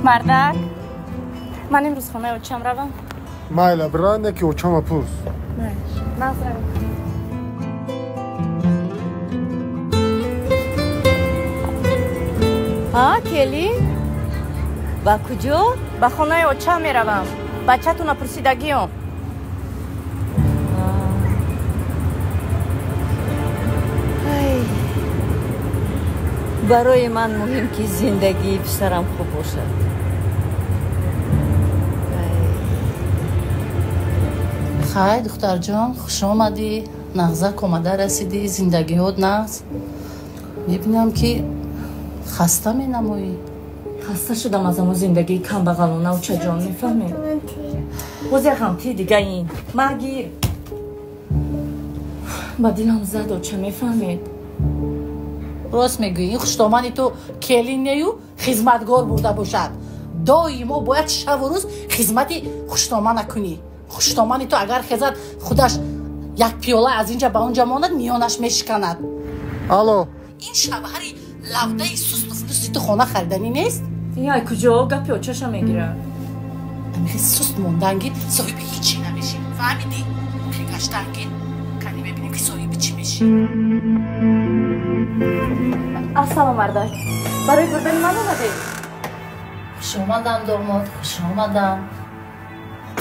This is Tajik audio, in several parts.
Мардак, ман имрӯз хонаи очам равам. Майла, бира, не ки очама пурс. Назар. А, келин? Ба куҷо? Ба хонаи очам меравам. Бачатона пурсидагиём. Барои ман муҳим ки зиндагии писарам хуб бошад. Хай, духтарҷон, хуш омадӣ. Нағзак омада расидӣ, зиндагиҳот нағз. Мебинам ки хаста менамоӣ. Хаста шудам аз амо зиндагии камбағалона, очаҷон, мефаҳмед? Боз як ғамтии дига ин. Магир. Ба дилам зад, оча, мефаҳмед? Рост мегӯӣ, ин хуштомани ту келин нею хизматгор бурда бошад. Доимо бояд шаву рӯз хизмати хуштомана кунӣ. Хуштомани ту агар хезад, худаш як пиёла аз инҷа ба онҷа монад, миёнаш мешиканад. Алло. Ин шавҳари лавдаи сусту флусти ту хона хариданӣ нест? Ин ай куҷо гапи очаша мегирад? Амихе суст монданги соҳиби ҳичи намешӣ. Фаҳмидӣ? Гаштанги кани мебинем ки соҳиби чӣ мешӣ. Ассалом, мардак. Барои бурдани ман омадед? Хуш омадам, домод, хуш омадам.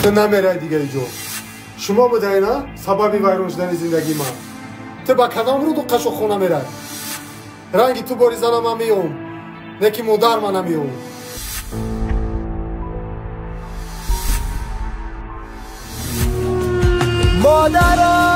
Ту намерай дигари ҷо. Шумо будаи на сабаби вайрон шудани зиндагии ман. Ту ба кадом рӯду қашоқхона мерай? Ранги ту бори зана ман меём, не ки модар ман намеём. Модаро